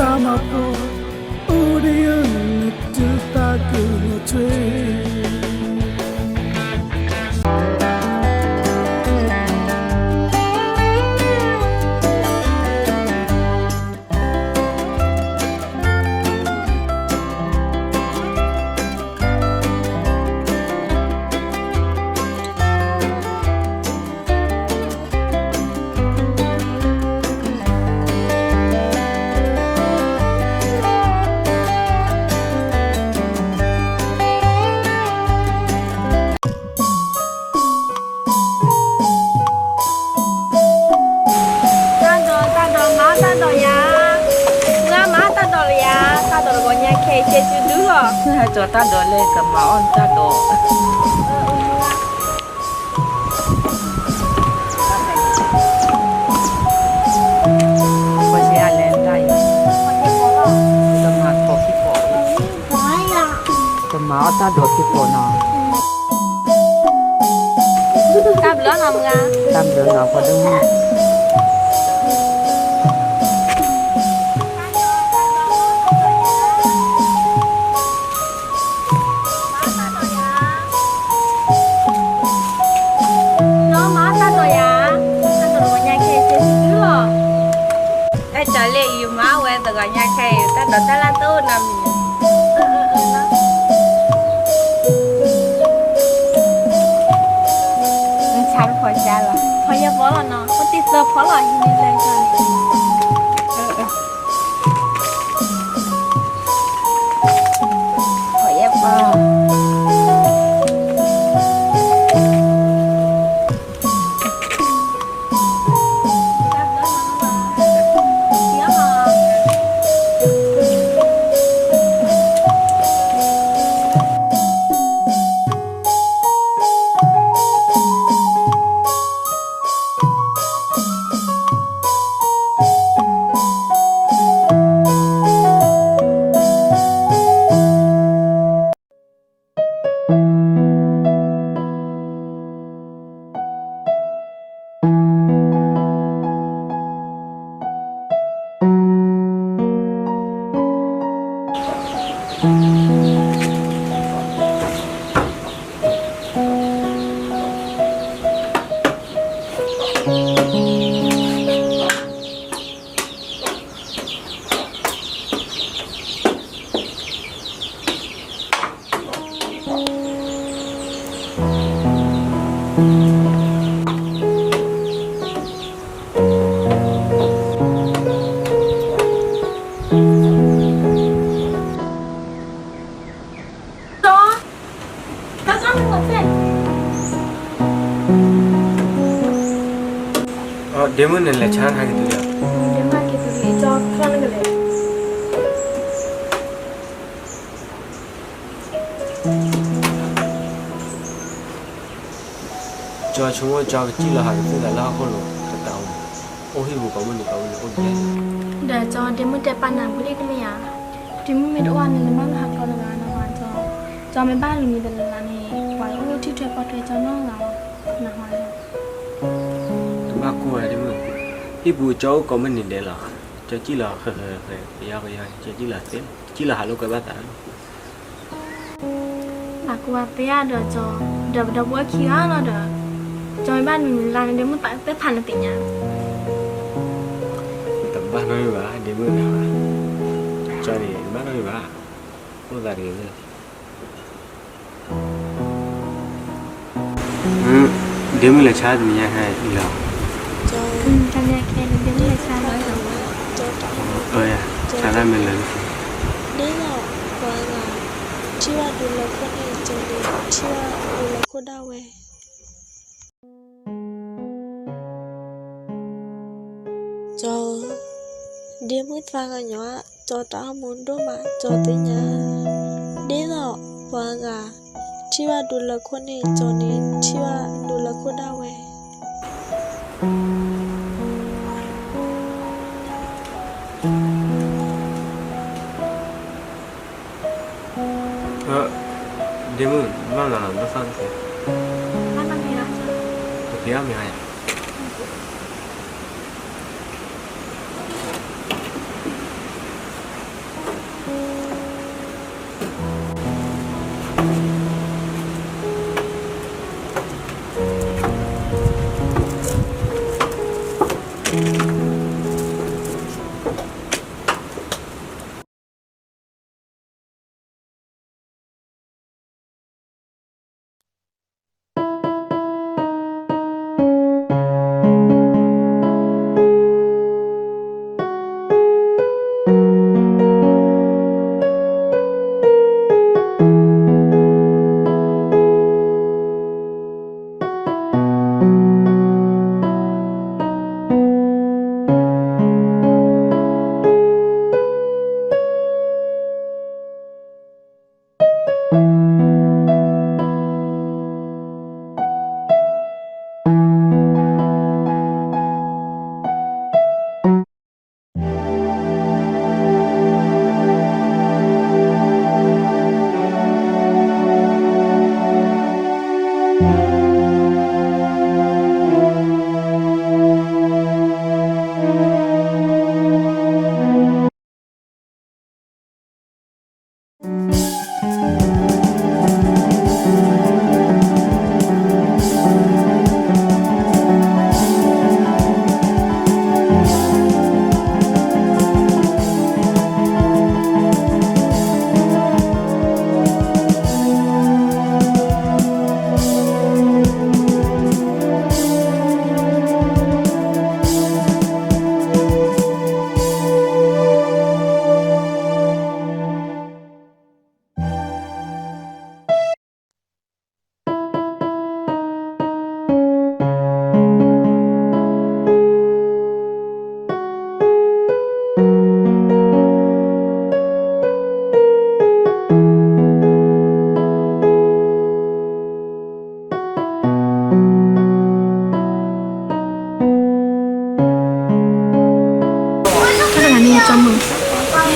တၢ်မၤဖိ အိၣ်ဒံးယၤ နတုၤသးကညီၤထွဲ တၢ်ဒိး တၢ်ဒိး မၤတၢ်ဒိးယၤ, မၤတၢ်ဒိးလၢယၤ, တၢ်ဒိးတဂီၤညါခဲအံၤ ကဲစုဒုလီၤ. ဟဲကၠီၤတၢ်ဒိးလဲၣ် ကမၤအီၣ်နတၢ်ဒိး. ဖီၣ်ရှဲအလဲၣ်တၢ်အံၤ, ကမၤထီၣ်ခံဖီ, ကမၤအီၣ်တၢ်ဒိးခံဖီနီၤ. တၢ်ဘျုးနီၤမုၢ်ဂၤ, တၢ်ဘျုးနီၤ ဖိဒိၣ်မုၣ်. နီၢ်မၤတၢ်ဒိးယၤ, တၢ်ဒိးတဂီၤညါခဲအံၤ ကဲစုဒုလီၤ. အဲၣ်တၢ်လၢအံၤ မၤဝဲတဂီၤညါခဲအံၤ တၢ်ဒိးတၢ်လၢတအိၣ်နီတမံၤ. နဆါတဖီၣ်စါလီၤ, ဖီၣ်ယဲၢ်ဖီလီၤနီၤ, အိၣ်တ့ၢ်သၢဖီလီၤ ဟံးန့ၢ်လၢကၠီန့ၣ်. ဖီၣ်ယဲၢ်ဖီ. ဒ့မုၣ်န့ၣ် လဲၤဆါဟးက့ၤတုၤလံ, ဒ့မုၣ်ဟဲက့ၤတုၤလံ, ကၠီချီန့ၣ်ကလဲၤ. ကၠီဆိကမိၣ် ကၠီကစံၣ်လီၤဟးက့ၤသ့ၣ်သးလၢဟီၣ်ခိၣ်လိၤ တတးအိၣ်, အိၣ်ဟံၣ်ပူၤကိးမုၢ်နံၤကိးမုၢ်နံၤအိၣ်ဒ်လဲၣ်. ဒီးကၠီ ဒ့မုၣ်တဲပာ်နၤဝံၤလံတမ့ၢ်ဧါ, ဒ့မုၣ်မ့ၢ်တအိၣ်န့ၣ် နဘၣ်လၢဟးကျီတဂၤနီၤဟါကၠီ, ကၠီမ့ၢ်ဘၣ်လူၤမံၤတလၢ်လၢ်န့ၣ် ပှၤအိၣ်ထံၣ်ထွဲဖီထွဲကၠီနီတဂၤဘၣ်, နဟါ. တဘၣ်ကိၢ်ဝဲဒ့မုၣ်, ဟံၣ်ပူၤကၠီအိၣ်ကိးမုၢ်နံၤဒဲးလီၤ, ကၠီစံၣ်လီၤဃဲၤဃဲၤဃဲၤ ကယီကယီ ကၠီစံၣ်လီၤသ့, စံၣ်လီၤဟးလိာ်ကွဲဘၣ်သးလီၤ. အကူအသ့ဧါဒီးကၠီ, ဒီးပဒီပုၢ်ဝဲၢ်ခံဂၤလီၤဒီး, ကၠီမ့ၢ်ဘၣ်နုၤနုၤလၢ်န့ၣ် ဒ့မုၣ်သးသ့ၣ်ဖးနသ့ၣ်ညါ. တဘၣ်နီတမံၤဘၣ် ဒ့မုၣ်နၤ, ကၠီန့ၣ် တဘၣ်နီတမံၤဘၣ်, အိၣ်သးတဂ့ၤလၢ ဒ့မုၣ်လဲၤဆါတနံၤညါဟဲအံၤလီၤ. တနံၤညါခဲအံၤ ဒ့မုၣ်လဲၤဆါလီၤ. ဆါတၢ်မ့ၢ်လၢာ်လံ, ဒ်သိးပှၤဂၤ ထံၣ်ဘၣ်ဒုးလၢခိၣ်န့ၣ် ကၠီန့ၣ် ထံၣ်ဘၣ်ဒုးလၢခိၣ်ဒၣ်ဝဲ. ကၠီဧၢ, ဒ့မုၣ်သးကညီၤဧါ, ကၠီတၢ်အိၣ်မူဒိၣ်မး ကၠီသ့ၣ်ညါ, ဒ်သိးပှၤဂၤ ထံၣ်ဘၣ်ဒုးလၢခိၣ်န့ၣ် ကၠီန့ၣ် ထံၣ်ဘၣ်ဒုးလၢခိၣ်ဒၣ်ဝဲ. ဒ့မုၣ် မၤမၤလီၤ နဖးတသ့, ပဖံးအီၣ်မ့ၢ်ဟါယၤ.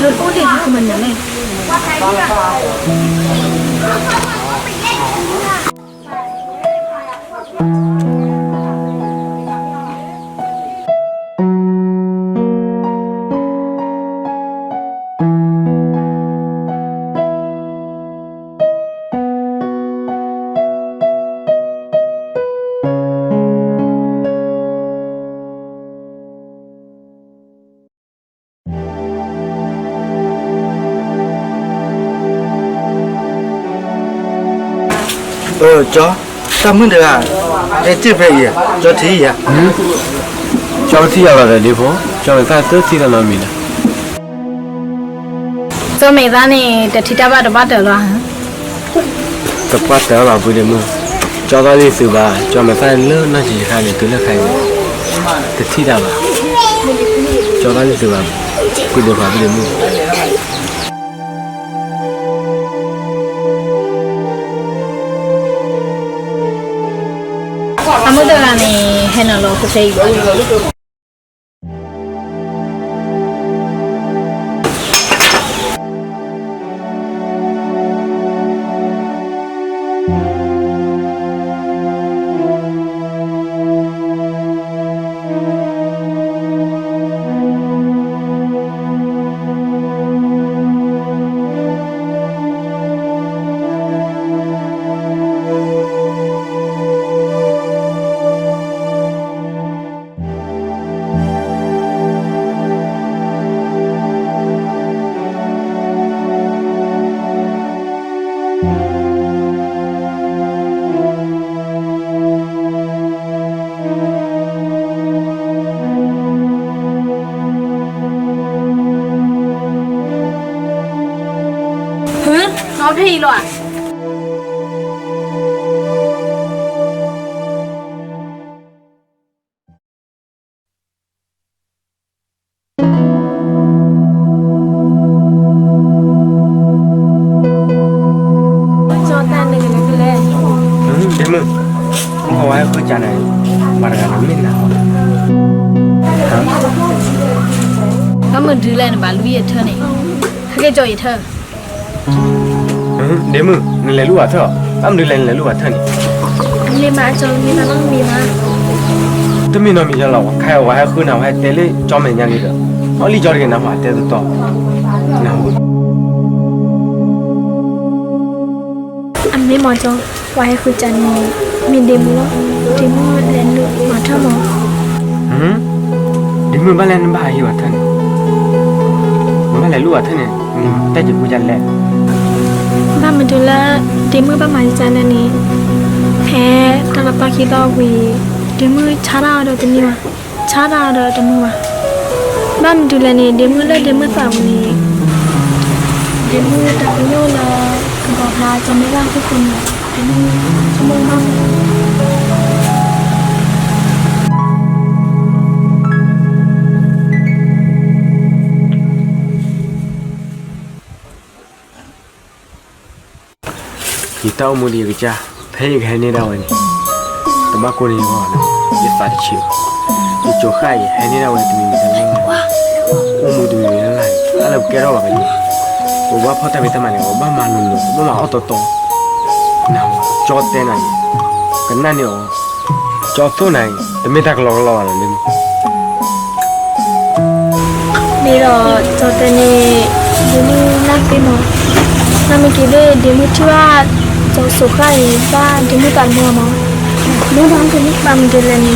အိၣ်ဒံးကမနုၤလဲၣ်. အၢ ကၠီ, တၢ်မုၣ်တဂၤ ဟဲစ့ၣ်ဖဲအံၤ, ကၠီထံၣ်ယၤ. ကၠီထံၣ်ယၤလီၤဒီးဒ့ဖိ, ကၠီမဲာ်သၣ်တထံၣ်တၢ်နီတမံၤလၢၤ. ကၠီမဲာ်သၣ်န့ၣ် တထံၣ်တၢ်ဘၣ်တဘၣ်တၢၢ်လီၤ. တဘၣ်တၢၢ်လီၤ ပုၢ်ဒ့မုၣ်, ကၠီသီလံသုးဘၣ်, ကၠီမဲာ်သၣ်လၢနီၢ်ဆံးဆံးခါန့ၣ် တုၤလၢခဲအံၤန့ၣ် တထံၣ်တၢ်ဘၣ်. ကၠီသီလံသုးဘၣ်, ပုၢ်ဒ့ဖိပုၢ်ဒ့မုၣ်. အမုၢ်တဂၤန့ၣ် ဟဲနုာ်လီၤဃုဖဲအံၤ. ဟၢ, နီၢ်ဖဲအံၤလီၤဧါ. ဒ့မုၣ်, မ့ၢ်ဝဲဃုကၢန့ၣ်, ပှၤတဂၤန့ၣ်မ့ၢ်နၤ, ဘၣ်မနုၤလဲၣ် နဘၣ်လူၤယထၢန့ၣ်, ဟဲက့ၤကၠီယထၢ. ဒ့မုၣ်, နလဲၤလူၤဝဲထၢ, ဘၣ်မနုၤလဲၣ်နလဲၤလူၤဝဲထၢန့ၣ်. မ့ၢ်မးကၠီ, မ့ၢ်မးနီတမံၤမး. တမ့ၢ်နီတမံၤလီၤ, ခဲအံၤဝဲဟဲဃုနၤ, ဝဲဟဲတဲလၢကၠီမဲာ်ညါလံဒီး, အီၣ်လံကၠီတဂ့ၤနၤ, တဲတတီၤ, န အမ့ၢ်မးကၠီ, ပှၤဟဲဃုကၢန့ၣ် မ့ၢ်ဒ့မုၣ်လီၤ. ဒ့မုၣ်လဲၤလူၤမၤထၢၣ်မး. ဒ့မုၣ်ဘၣ်လဲၣ်နဘၣ်ဟးဟ့ၣ်ဝဲထၢၣ်န့ၣ်, နဘၣ်လဲၤလူၤဝဲထၢၣ်န့ၣ်, နတဲက့ၤပူၤဒ်လဲၣ်. ဘၣ်မနုၤလၢ ဒ့မုၣ်ဘၣ်မၤဒ်လဲၣ်န့ၣ်, ဖဲတၢ်တပၢ်ခံသီဝံၤ, ဒ့မုၣ်ဆါတၢ်အီၤဒီးတန့ၢ်ဘၣ်, ဆါတၢ်အီၤဒီးတမုာ်ဘၣ်. ဘၣ်မနုၤလဲၣ်န့ၣ်, ဒ့မုၣ်လၢဒ့မုၣ်သးပူၤန့ၣ်, ဒ့မုၣ်တၢ်ပညိၣ်လၢ ကဘီဖျါကၠီမဲာ်သၣ်အဃိန့ၣ်, ဒ့မုၣ်ဆိကမိၣ်ဘၣ် ယတၢ်အိၣ်မူဒ်ယကစၢ်, ဖဲယကဟဲန့ၢ်ဒၣ်ဝဲန့ၣ်, တဘၣ်ကိးန့ၢ်ယဂီၢ်ဘၣ်, ယသးတဆံးဘၣ်. ယကၠီဃၣ်အံၤ ဟဲန့ၢ်ဒၣ်ဝဲတမံၤမံၤလၢ်လၢ်, အိၣ်မူတမံၤမံၤလၢ်လၢ်န့ၣ်, တၢ်လၢပကဲထီၣ်ဘၣ်ကညီ, ပဘၣ်ဖီၣ်တၢ်ဖံးတၢ်မၤန့ၣ်, ပဘၣ်မၤလိၤလိၤ, ပဘၣ်မၤအီၣ်တီတီ, န ကၠီတဲနၤန့ၣ်, ကနၣ်န့ၢ်အီၤ, ကၠီသိၣ်နၤအံၤ တမ့ၢ်တၢ်ကလီကလီဘၣ်လီၤလၢ ဒ်ဒီးကၠီတဲန့ၣ်, ဒ့မုၣ်နၢ်သ့မး, နမ့ၢ်က့ၤဘၣ်ဒ့မုၣ်ထံၣ်ဘၣ်ကၠီစိၤဃၣ်အံၤ ဘၣ်ဒ့မုၣ်သးတမုာ်မး, ဘၣ်မနုၤလဲၣ်န့ၣ်,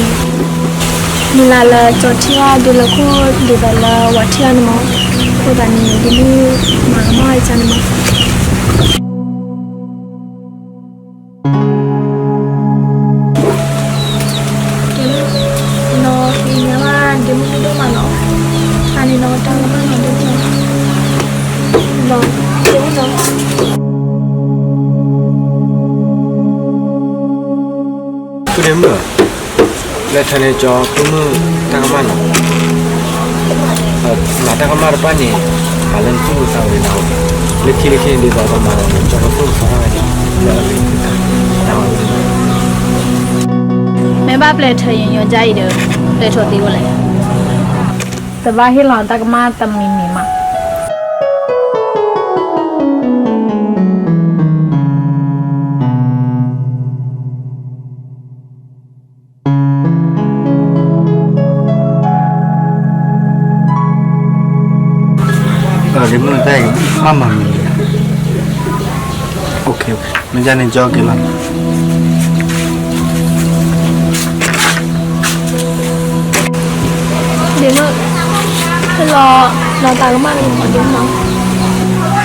မုၢ်လၢ်လၢကၠီထံၣ်ဘၣ်ဒ့လၢခိၣ်ဒ်သိးလၢဝၤထံၣ်အီၤန့ၣ်မး, အဃိသတးန့ၣ် ဒ့မုၣ်မၤကမၣ်ဝဲကန့ၣ်မး. ကဲလၢ, နီၢ်သ့ၣ်ညါဘၣ်ဒ့မုၣ်ဒိၣ်ဒိၣ်မးလီၤ, အန့ၣ်နီၢ်တၢ်ကမၣ်နီၢ်ဒိၣ်ဒိၣ်, ဒီး, ဒ့မုၣ်ဒီး ပုၢ်ဒ့မုၣ်ဧၢ, လဲၤထၢန့ၢ်ကၠီဖိမုၣ်တၢ်ကမၣ်နီၤ, မၤတၢ်ကမၣ်တဖၣ်န့ၣ်, မၤလၢနသူၣ်လၢသးဝဲဒၣ်, လၢခံလၢခံန့ၣ်ဒ်သိးကမၤလီၤန့ၣ် ကၠီဖိသူၣ်ကသီထီၣ်ဝဲန့ၣ်, လၢအဂ့ၤ, မ့ၢ်ဘၣ်ပျဲၢ်ထၢယိယိဒ်အံၤဒီး, ပျဲၢ်ထီၣ်သ့ဝဲလဲၣ်. တဘၣ်ဟ့ၣ်လီၤတၢ်ကမၣ်တမံၤမံၤမး. ဒ့မုၣ်တၢ်အံၤ ဘၣ်မၤမံၤလံဧါ. မ့ၢ်ဒ်န့ၣ် ကၠီက့ၤလီၤ. ဒ့မုၣ်, လီၤ, လီၤသးကမၣ်လံ ဒ့မုၣ်နီၤ. လီၤ, က့ၤပမၤ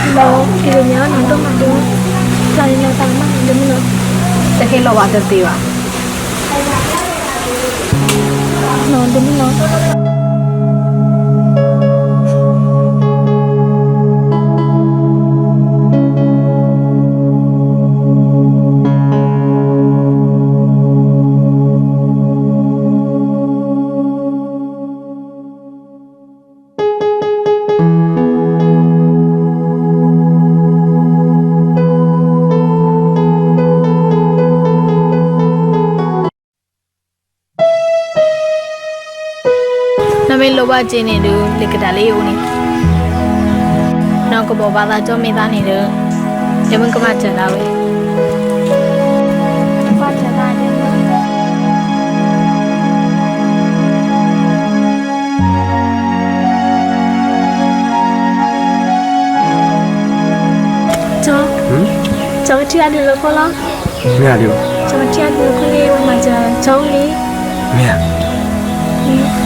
နီၤ ဒိၣ်မး ဒ့မုၣ်, လီၤလီၤသးကမၣ်လံ ဒ့မုၣ်နီၤ. တဟ့ၣ်လီၤဝဲတသ့ဘၣ်. နီၤ ဒ့မုၣ်နီၤ. နမ့ၢ်လိၣ်ဘၣ်စ့န့ၣ်ဒုး လံာ်ကဒါလၢယအိၣ်န့ၣ်, နီၢ်ကဘီဘါသးကၠီမ့ၢ်သးန့ၣ်ဒီး, ဒ့မုၣ်ကမၤစၢၤသးဝဲ. ကၠီ, ကၠီကထံၣ်အဒုးလၢခိၣ်လီၤ. မ့ၢ်ဧါဒုး, ကၠီကထံၣ်အဒုးလၢခိၣ်န့ၣ် ဝဲမၤစၢၤကၠီလံ. မ့ၢ်ဧါ, မ့ၢ်